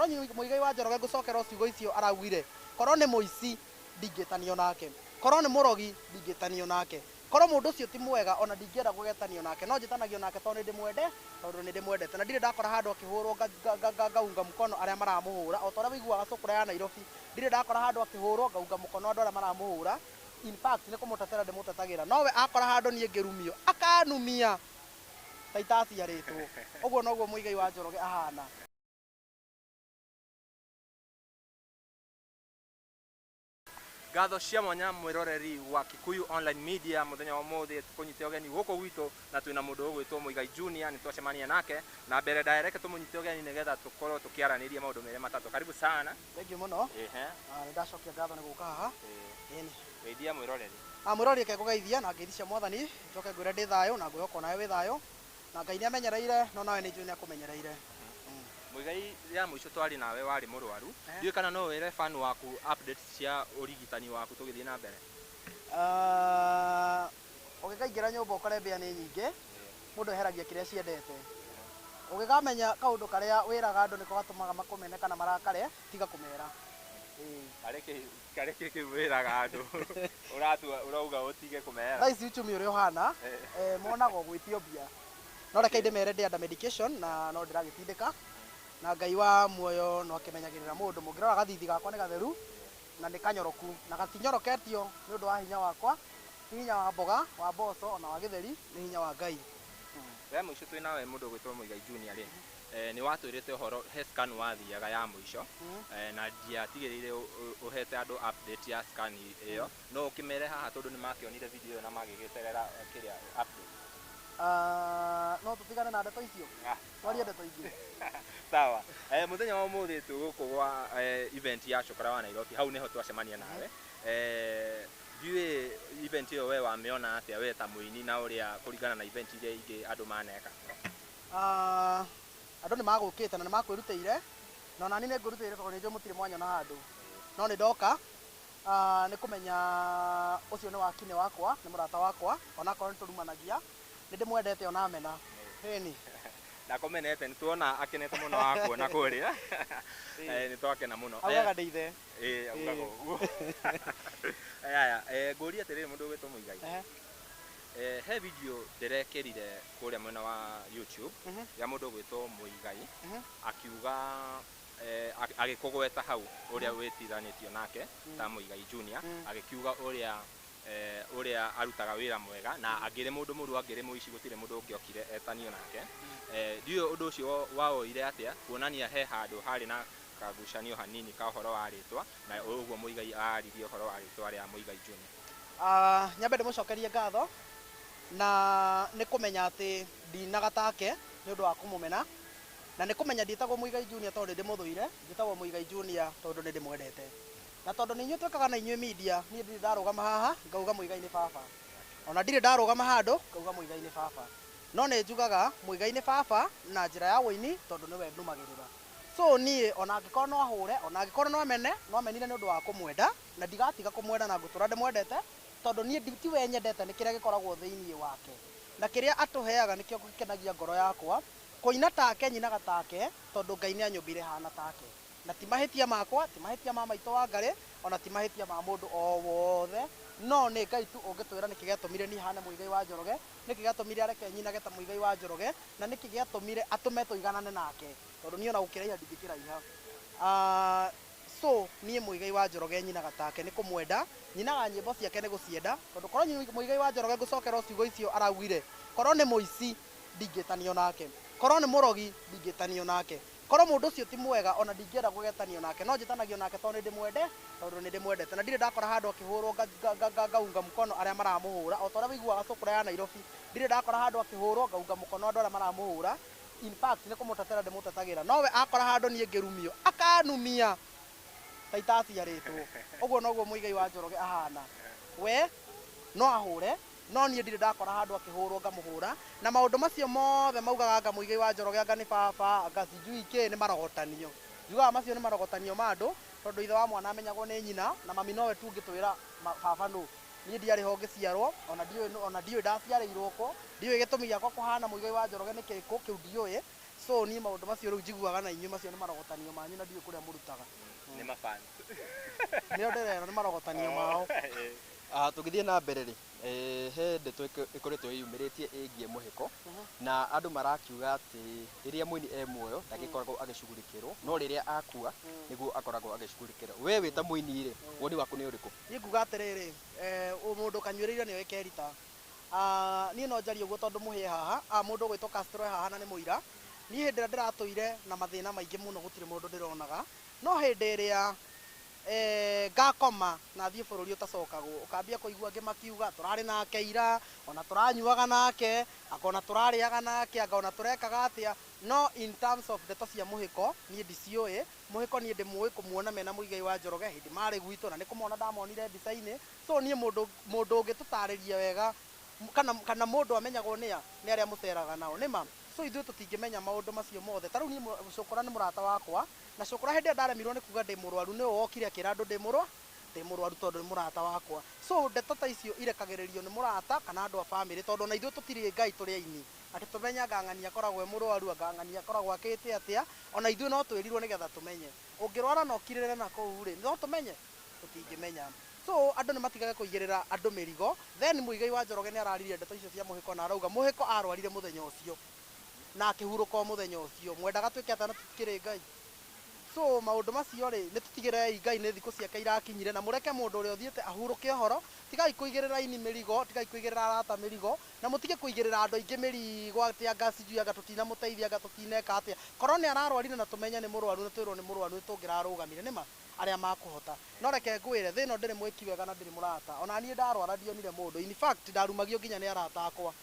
Muigai wa Njoroge ngũcokera o ciugo icio araugire, korwo nĩ mũici ndingĩtanio nake, korwo nĩ mũrogi ndingĩtanio nake, korwo mũndũ ũcio ti mwega ona ndingĩenda kũgetanio nake, no njĩtanagio nake tondũ nĩ ndĩmwende, tondũ nĩ ndĩmwendete. Na ndirĩ ndakora handũ akĩhũrwo ngaunga mkono arĩa maramũhũra, o ta ũrĩa ũiguaga cũkũra ya Nairobi, ndirĩ ndakora handũ akĩhũrwo ngaunga mũkono andũ arĩa maramũhũra. In fact nĩ kũmũtetera ndĩmũtetagĩra, nowe akora handũ niĩ ngĩrumio akanumia ta itaciarĩtwo. Ũguo noguo Muigai wa Njoroge ahana. Ngatho cia mwanya mwiroreri wa Kikuyu Online Media, muthenya wa umuthi tukunyite ugeni guku gwitu na twina mundu ugwitwo Muigai Junior, ni twacemania nake na mbere ndareke tumunyite ugeni nigetha tukorwo tukiaraniria maundu mere matatu. Karibu sana. Thank you muno. Ehe. Nĩ ndacokia ngatho nĩ gũka haha. Ĩni. Geithia mwiroreri. Mwĩroreri, reke ngũgeithie na ngeithi cia Mwathani, njoke ngwĩre ndĩ thayũ na ngwĩhoka onawe wĩ thayũ, na Ngai nĩ amenyereire, no nawe nĩ njũĩ nĩ akũmenyereire. Muigai, ya mũico twari nawe wari mũrwaru. Ndiũĩ kana no wĩre fan waku updates cia ũrigitani waku tũgĩthiĩ na mbere. Ũgĩkaingĩra nyũmba ũkore mbĩa nĩ nyingĩ, mũndũ eheragia kĩrĩa ciendete. Ũgĩkamenya kaũndũ karĩa wĩraga andũ nĩko gatũmaga makũmene kana marakare, tiga kũmera. Karĩ kĩ kĩu wĩraga andũ ũratua ũrauga ũtige kũmera? Thaa ici uchumi ũrĩa ũhana, monaga ũgwĩtio mbia. No reke ndĩmere ndĩ under medication na no ndĩragĩtindĩka, na Ngai wa muoyo no akĩmenyagĩrĩra mũndũ. Mũngĩrora gathithi gakwa nĩ gatheru na nĩ kanyoroku, na gatinyoroketio nĩ ũndũ wa hinya wakwa, ti hinya wa mboga, wa mboco ona wa gĩtheri, nĩ hinya wa Ngai. We mũico twĩ nawe mũndũ ũgwĩtwo Muigai Junior rĩ, nĩ watwĩrĩte ũhoro he scan wathiaga ya mũico, na ndiatigĩrĩire ũhete andũ update ya scan ĩyo, no ũkĩmere haha tondũ nĩ makĩonire video ĩyo na magĩgĩterera kĩrĩa update. No tũtigane na ndeto icio, twarie ndeto ingĩ. Sawa. Mũthenya wa ũmũthĩ twĩ gũkũ gwa event ya Cũkũra wa Nairobi, hau nĩho twacemania nawe. Ndiũĩ event ĩyo we wamĩona atĩa we ta mũini, na ũrĩa kũringana na event iria ingĩ andũ maneka? Andũ nĩ magũkĩte na nĩ makwĩrutĩire, na onani nĩ ngwĩrutĩire tondũ nĩ njũĩ mũtirĩ mwanyona handũ, no nĩ ndoka nĩ kũmenya ũcio nĩ wakinĩ wakwa, nĩ mũrata wakwa, onakorwo nĩ tũrumanagia, nĩ ndĩmwendete ona mena. Ĩni. Ndakomenete, nĩ tuona akenete mũno wakuona kũrĩa. Nĩ twakena mũno. Augaga ndĩ ithe. Ĩĩ, augaga ũguo. Aya, ngũrie atĩrĩrĩ mũndũ ũgwĩtwo Muigai. He video ndĩrekĩrire kũrĩa mwena wa YouTube ya mũndũ ũgwĩtwo Muigai akiuga, agĩkũgweta hau ũrĩa wĩtiranĩtio nake ta Muigai Junior, agĩkiuga ũrĩa arutaga wĩra mwega na angĩrĩ mũndũ mũru angĩrĩ mũici gũtirĩ mũndũ ũngĩokire etanio nake. Ndiũĩ ũndũ ũcio wawoire atĩa, kuonania he handũ harĩ na kagucanio hanini ka ũhoro wa rĩtwa na ũguo Muigai aririe ũhoro wa rĩtwa rĩa Muigai Junior. Nyambe ndĩmũcokerie ngatho na nĩ kũmenya atĩ ndinaga take nĩ ũndũ wa kũmũmena, na nĩ kũmenya ndiĩtagwo Muigai Junior tondũ nĩ ndĩmũthũire, njĩtagwo Muigai Junior tondũ nĩ ndĩmwendete. Na tondũ nĩ inyuĩ twĩkaga na inyuĩ media, niĩ ndirĩ ndarũgama haha ngauga Muigai nĩ baba. Ona ndirĩ ndarũgama handũ ngauga Muigai nĩ baba. No nĩ njugaga Muigai nĩ baba na njĩra ya ũini tondũ nĩwe nũmagĩrĩra. So niĩ ona angĩkorwo no ahũre, ona angĩkorwo no amene, no amenire nĩ ũndũ wa kũmwenda, na ndigatiga kũmwenda na ngũtũra ndĩmwendete, tondũ niĩ tiwe nyendete, nĩ kĩrĩa gĩkoragwo thĩinĩ wake. Na kĩrĩa atũheaga nĩkĩo gĩkenagia ngoro yakwa. Kũina take nyinaga take, tondũ Ngai nĩ anyũmbire hana take. Na ti mahĩtia makwa, ti mahĩtia ma maitũ wa Ngarĩ, ona ti mahĩtia ma mũndũ o wothe, no nĩ Ngai tu ũngĩtwĩra nĩkĩ gĩatũmire niĩ hane Muigai wa Njoroge, nĩkĩ gĩatũmire areke nyinage ta Muigai wa Njoroge, na nĩkĩ gĩatũmire atũme tũiganane nake, tondũ niĩ ona gũkĩraiha ndingĩkĩraiha. So niĩ Muigai wa Njoroge nyinaga take nĩ kũmwenda, nyinaga nyĩmbo ciake nĩ gũcienda, tondũ korwo Muigai wa Njoroge ngũcokera o ciugo icio araugire, korwo nĩ mũici ndingĩtanio nake, korwo nĩ mũrogi ndingĩtanio nake, korwo mũndũ ũcio ti mwega ona ndingĩenda kũgetanio nake, no njĩtanagio nake tondũ nĩ ndĩmwende, tondũ nĩ ndĩmwendete. Na ndirĩ ndakora handũ akĩhũrwo ngaunga mkono arĩa maramũhũra, o ta ũrĩa ũiguaga cũkũra ya Nairobi, ndirĩ ndakora handũ akĩhũrwo ngaunga mũkono andũ arĩa maramũhũra. In fact nĩ kũmũtetera ndĩmũtetagĩra, nowe akora handũ niĩ ngĩrumio akanumia ta itaciarĩtwo. Ũguo noguo Muigai wa Njoroge ahana. We no ahũre, no niĩ ndirĩ ndakora handũ akĩhũrwo ngamũhũra, na maũndũ macio mothe maugaga anga Muigai wa Njoroge anga nĩ baba, anga sijui kĩ, nĩ marogotanio. Njugaga macio nĩ marogotanio ma andũ, tondũ ithe wa mwana amenyagwo nĩ nyina, na mami nowe tu ũngĩtwĩra baba nũ. Niĩ ndiarĩ ho ngĩciarwo, ona ndiũĩ ndaciarĩirwo kũ, ndiũĩ gĩtũmi gĩakwa kũhana Muigai wa Njoroge nĩ kĩrĩkũ, kĩu ndiũĩ. So niĩ maũndũ macio rĩu njiguaga na inyuĩ, macio nĩ marogotanio manyu na ndiũĩ kũrĩa mũrutaga. Nĩ mafans. Nĩo ndĩrera nĩ marogotanio mao. Ah, tũgĩthiĩ na mbere rĩ, he ndeto ĩkoretwo ĩyumĩrĩtie ĩgiĩ mũhĩko, na andũ marakiuga atĩ rĩrĩa mũini e muoyo ndagĩkoragwo agĩcugurikĩrwo, no rĩrĩa akua nĩguo akoragwo agĩcugurikĩrwo. We wĩ ta mũini rĩ, woni waku nĩ ũrĩkũ? Niĩ nguga atĩrĩrĩ, mũndũ kanyuĩrĩire nĩoĩ kerita. Niĩ no njarie ũguo tondũ mũhĩe haha, mũndũ ũgwĩtwo Castro e haha na nĩ mũira. Niĩ hĩndĩ ĩrĩa ndĩratũire na mathĩna maingĩ mũno gũtirĩ mũndũ ndĩronaga, no hĩndĩ ĩrĩa ngakoma na thiĩ bũrũri ũtacokagwo, ũkambia kũigua angĩ makiuga tũrarĩ nake ira, ona tũranyuaga nake, anga ona tũrarĩaga nake, anga ona tũrekaga atĩa. No in terms of ndeto cia mũhĩko niĩ ndiciũĩ. Mũhĩko niĩ ndĩmũĩ kũmuona mena Muigai wa Njoroge hĩndĩ marĩ gwitũ, na nĩ kũmona ndamonire mbica-inĩ. So niĩ mũndũ ũngĩtũtarĩria wega, kana mũndũ amenyagwo nĩa, nĩ arĩa mũceraga nao, nĩ ma. So ithuĩ tũtingĩmenya maũndũ macio mothe. Ta rĩu niĩ Cũkũra nĩ mũrata wakwa, na Cũkũra hĩndĩ ĩrĩa ndaremirwo nĩ kuga ndĩ mũrwaru, nĩwe wokire akĩra andũ ndĩ mũrwaru tondũ nĩ mũrata wakwa. So ndeto ta icio irekagĩrĩrio nĩ mũrata kana andũ a bamĩrĩ, tondũ ona ithuĩ tũtirĩ Ngai tũrĩ aini. Atĩ tũmenye anga ng'ania akoragwo e mũrwaru, anga ng'ania akoragwo akĩte atĩa, ona ithuĩ no twĩrirwo nĩgetha tũmenye. Ũngĩrwara na ũkirĩre na kũu rĩ, no tũmenye? Tũtingĩmenya. So andũ nĩ matigage kũigĩrĩra andũ mĩrigo. Then Muigai wa Njoroge nĩ araririe ndeto icio cia mũhĩko na arauga mũhĩko arwarire mũthenya ũcio na akĩhurũka o mũthenya ũcio. Mwendaga twĩke atĩa na tũtikĩrĩ Ngai? So maũndũ macio rĩ, nĩ tũtigĩrei Ngai nĩ thikũ ciake irakinyire, na mũreke mũndũ ũrĩa ũthiĩte ahurũke ũhoro. Tigai kũigĩrĩra aini mĩrigo, tigai kũigĩrĩra arata mĩrigo, na mũtige kũigĩrĩra andũ aingĩ mĩrigo atĩ anga sijui anga tũtinamũteithia, anga tũtineka atĩa. Korwo nĩ ararwarire na tũmenye nĩ mũrwaru na twĩrwo nĩ mũrwaru, nĩ tũngĩrarũgamire, nĩ ma arĩa makũhota. No reke ngwĩre, thĩ ĩno ndĩrĩ mwĩki wega na ndĩrĩ mũrata. Ona niĩ ndarwara ndionire mũndũ. In fact, ndarumagio nginya nĩ arata akwa.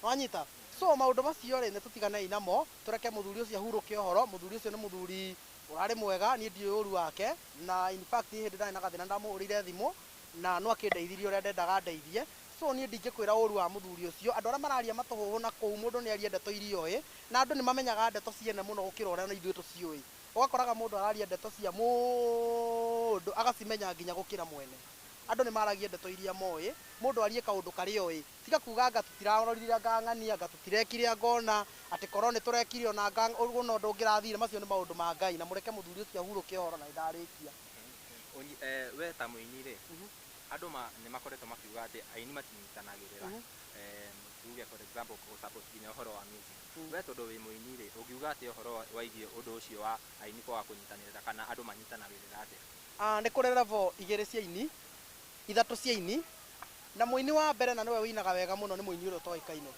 Wanyita? So maũndũ macio rĩ, nĩ tũtiganei namo, tũreke mũthuri ũcio ahurũke ũhoro. Mũthuri ũcio nĩ mũthuri ũrarĩ mwega, niĩ ndiũĩ ũru wake, na in fact hĩndĩ ndarĩ na gathĩna ndamũhũrĩire thimũ na no akĩndeithirie ũrĩa ndendaga ndeithie. So niĩ ndingĩkwĩra ũru wa mũthuri ũcio. Andũ arĩa mararia matũhũhũ na kũu, mũndũ nĩ arie ndeto iria oĩ, na andũ nĩ mamenyaga ndeto ciene mũno gũkĩra ũrĩa na ithuĩ tũciũĩ. Ũgakoraga mũndũ araria ndeto cia mũndũ agacimenya nginya gũkĩra mwene. Andũ nĩ maragia ndeto iria moĩ, mũndũ arie kaũndũ karĩa oĩ. Tiga kuga anga tũtirarorire anga ng'ania, anga tũtirekire anga ona, atĩ korwo nĩ tũrekire ona anga ũguo no ũndũ ũngĩrathire. Macio nĩ maũndũ ma Ngai, na mũreke mũthuri ũcio ahurũke ũhoro na nĩndarĩkia. We ta mũini rĩ, andũ nĩ makoretwo makiuga atĩ aini matinyitanagĩrĩra. Tuge for example kũ support nginya ũhoro wa music. We tondũ wĩ mũini rĩ, ũngiuga atĩa ũhoro waigiĩ ũndũ ũcio wa aini kwaga kũnyitanĩrĩra, kana andũ manyitanagĩrĩra atĩa? Nĩ kũrĩ level igĩrĩ cia aini, ithatũ cia aini, na mũini wa mbere na nĩwe ũinaga wega mũno nĩ mũini ũrĩa ũtoĩkaine.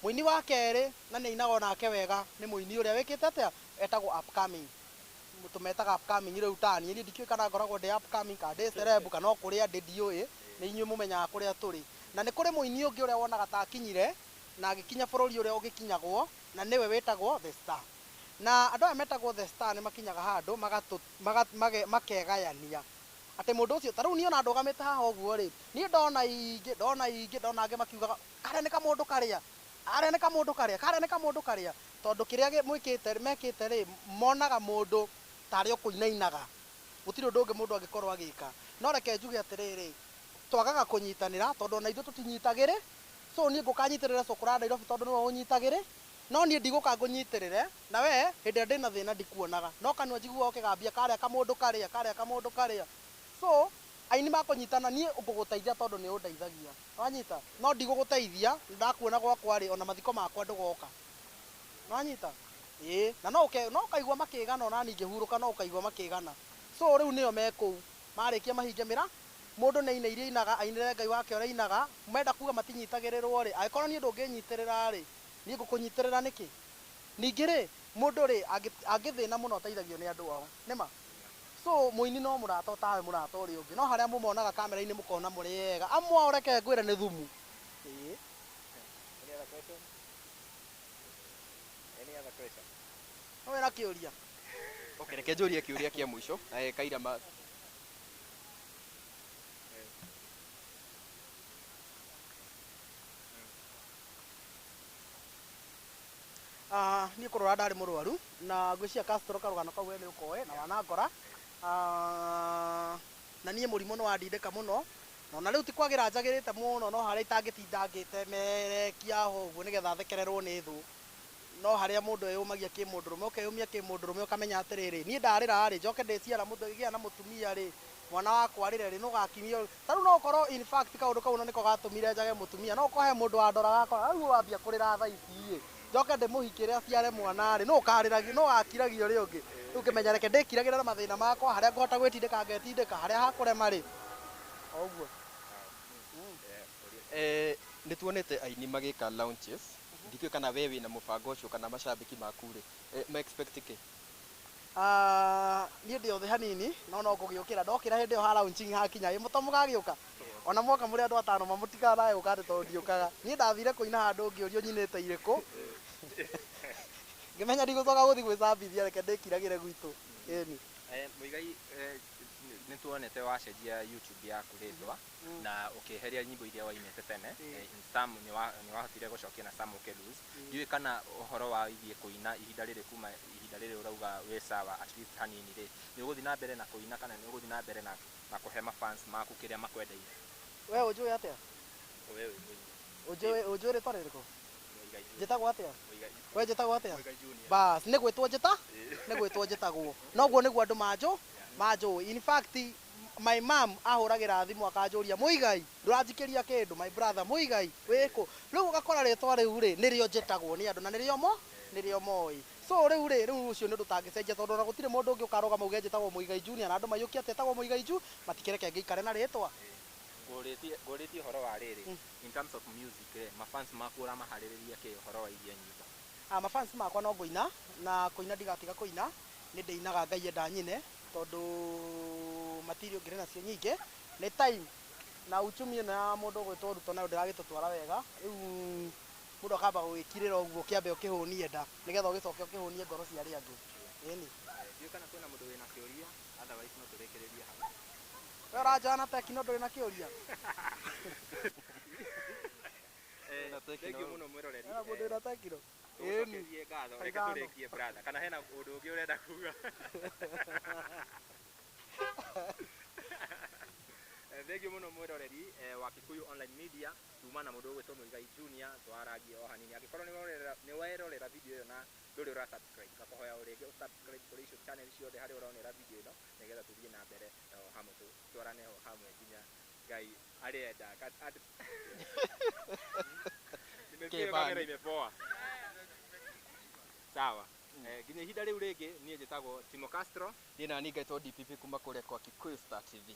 Mũini wa kerĩ na nĩ ainaga onake wega nĩ mũini ũrĩa wĩkĩte atĩa, etagwo upcoming. Tũmetaga upcoming rĩu ta niĩ, niĩ ndikĩũĩ kana ngoragwo ndĩ upcoming kana ndĩ celeb kana o kũrĩa ndĩ ndiũĩ, nĩ inyuĩ mũmenyaga kũrĩa tũrĩ. Na nĩ kũrĩ mũini ũngĩ ũrĩa wonaga ta akinyire na agĩkinya bũrũri ũrĩa ũgĩkinyagwo, na nĩwe wĩtagwo the star. Na andũ aya metagwo the star nĩ makinyaga handũ makegayania. Atĩ mũndũ ũcio, ta rĩu niĩ ona ndũgamĩte haha ũguo rĩ, niĩ ndona ingĩ, ndona ingĩ, ndona angĩ makiugaga, karĩa nĩ kamũndũ karĩa, karĩa nĩ kamũndũ karĩa, karĩa nĩ kamũndũ karĩa. Tondũ kĩrĩa mwĩkĩte, mekĩte rĩ, monaga mũndũ tarĩ o kũinainaga. Gũtirĩ ũndũ ũngĩ mũndũ angĩkorwo agĩka. No reke njuge atĩrĩrĩ, twagaga kũnyitanĩra, tondũ ona ithuĩ tũtinyitagĩrĩ. So niĩ ngũkanyitĩrĩra Cũkũra Nairobi tondũ nĩwe ũnyitagĩrĩ, no niĩ ndigũka ngũnyitĩrĩre, na we hĩndĩ ĩrĩa ndĩna thĩna ndikuonaga. No kanua njiguaga ũkĩgambia karĩa kamũndũ karĩa, karĩa kamũndũ karĩa. So aini makũnyitana, niĩ ngũgũteithia tondũ nĩ ũndeithagia. Wanyita? No ndigũgũteithia, ndakuona gwakwa rĩ, ona mathiko makwa ndũgoka. Wanyita? Ĩĩ, na no ũkaigua makĩgana ona niĩ ngĩhurũka no ũkaigua makĩgana. So rĩu nĩo me kũu, marĩkia mahinge mĩra, mũndũ nĩ aine iria ainaga, ainĩre Ngai wake ũrĩa ainaga, menda kuga matinyitagĩrĩrwo rĩ, angĩkorwo niĩ ndũngĩnyitĩrĩra rĩ, niĩ ngũkũnyitĩrĩra nĩkĩ? Ningĩ rĩ, mũndũ rĩ, angĩthĩna mũno ateithagio nĩ andũ ao, nĩ ma? So mũini no mũrata ũtawe mũrata ũrĩa ũngĩ, no harĩa mũmonaga kamera-inĩ mũkona mũrĩ ega, amwe ao reke ngwĩre nĩ thumu. Ĩĩ. Any other question? Any other question? No wĩna kĩũria? Okay, reke njũrie kĩũria kĩa mũico. Kaira ma Niĩ kũrora ndarĩ mũrwaru na ngwĩciria Castro karũgano kau we nĩ ũkoĩ na wanangora. Na niĩ mũrimũ nĩ wandindĩka mũno, na ona rĩu ti kwagĩra njagĩrĩte mũno, no harĩa itangĩtinda ngĩte merekia ho ũguo nĩgetha thekererwo nĩ thũ. No harĩa mũndũ eyũmagia kĩ mũndũrũme, ũkeyũmia kĩ mũndũrũme ũkamenya atĩrĩrĩ, niĩ ndarĩra rĩ, njoke ndĩciara gĩa na mũtumia rĩ, mwana wakwa rĩrĩ rĩ, nũgakinyio. Ta rĩu no ũkorwo in fact kaũndũ kau nĩko gatũmire njage mũtumia. No ũkorwo he mũndũ wandoraga akora rĩu wambia kũrĩra thaa ici ĩ, njoke ndĩmũhikĩre aciare mwana rĩ, nũ ũgakiragia ũrĩa ũngĩ. Rĩu ngĩmenya reke ndĩkiragĩre na mathĩna makwa, harĩa ngũhota gwĩtindĩka ngetindĩka, harĩa hakũrema rĩ, o ũguo. Nĩ tuonete aini magĩka launches, ndikĩũĩ kana we wĩna mũbango ũcio kana macambĩki maku rĩ, ma expect kĩ? Niĩ ndĩ othe hanini no no ngũgĩũkĩra ndokĩra hĩndĩ ĩyo ha launching hakinya ĩ mũto mũgagĩũka ona mwoka mũrĩ andũ atano mamũtikanae gũka atĩ tondũ ndiũkaga. Niĩ ndathire kũina handũ ngĩũrio nyinĩte irĩkũ, ngĩmenya ndigũcoka gũthiĩ gwĩcambithia, reke ndĩkiragĩre gwitũ. Ĩni. Muigai, nĩ tuonete wacenjia YouTube yaku rĩtwa na ũkĩeheria nyimbo iria wainĩte tene. Some nĩ wahotire gũcokia na some ũkĩ lose. Ndiũĩ kana ũhoro wa ithiĩ kũina ihinda rĩrĩ, kuma ihinda rĩrĩ ũrauga wĩ sawa at least hanini rĩ, nĩ ũgũthiĩ na mbere na kũina kana nĩ ũgũthiĩ na mbere na kũhe mafans maku kĩrĩa makwendeire? We ũnjũĩ atĩa? We wĩ mũini. Ũnjũĩ rĩtwa rĩrĩkũ? Muigai Junior. Njĩtagwo atĩa? Muigai. We njĩtagwo atĩa? Muigai Junior. Bas, nĩ gwĩtwo njĩta? Nĩ gwĩtwo njĩtagwo. Noguo nĩguo andũ manjũĩ. In fact, my mom ahũragĩra thimũ akanjũria, Muigai, ndũranjikĩria kĩndũ, my brother, Muigai, wĩkũ? Rĩu ũgakora rĩtwa rĩu rĩ, nĩrĩo njĩtagwo nĩ andũ na nĩrĩo mo, nĩrĩo moĩ. So rĩu rĩ, rĩu ũcio nĩ ũndũ ũtangĩcenjia tondũ ona gũtirĩ mũndũ ũngĩ ũkarũgama uge njĩtagwo Muigai Junior na andũ maiyũkie atĩ etagwo Muigai Ju, matikĩreke ngĩikare na rĩtwa. Ngũrĩtie ũhoro wa rĩrĩ, in terms of music rĩ, mafans maku ũramaharĩrĩria kĩ ũhoro wa iria nyimbo? Mafans makwa no ngũina, na kũina ndigatiga kũina, nĩ ndĩinaga Ngai enda nyine, tondũ material ngĩrĩ nacio nyingĩ, nĩ time na uchumi ĩno ya mũndũ ũgwĩtwo Ruto nayo ndĩragĩtũtwara wega. Rĩu mũndũ akamba gũgĩkirĩra ũguo ũkĩambe ũkĩhũnie nda nĩgetha ũgĩcoke ũkĩhũnie ngoro cia arĩa angĩ. Ĩni. Ndiũĩ kana kwĩna mũndũ wĩna kĩũria, otherwise no tũrĩkĩrĩrie hau. We ũranjoya na tekino ndũrĩ na kĩũria? Thank you mũno mwĩroreri. Hena mũndũ wĩna tekino? Tũgũcokerie ngatho, reke tũrĩkie brother, kana hena ũndũ ũngĩ ũrenda kuga? Thank you mũno mwĩroreri wa Kikuyu Online Media, tuma na mũndũ ũgwĩtwo Muigai Junior, twaragie o hanini. Angĩkorwo nĩ werorera video ĩyo na ndũrĩ ũra subscribe, ngakũhoya o rĩngĩ ũsubscribe kũrĩ icio channel ciothe harĩa ũronera video ĩno, nĩgetha tũthiĩ na mbere o hamwe, tũtwarane o hamwe nginya Ngai arĩenda. Nimesikia kamera imepoa. Sawa. Nginya ihinda rĩu rĩngĩ, niĩ njĩtagwo Timo Castro. Niĩ nani ngaitwo DPP kuma kũrĩa kwa Kikuyu Star TV.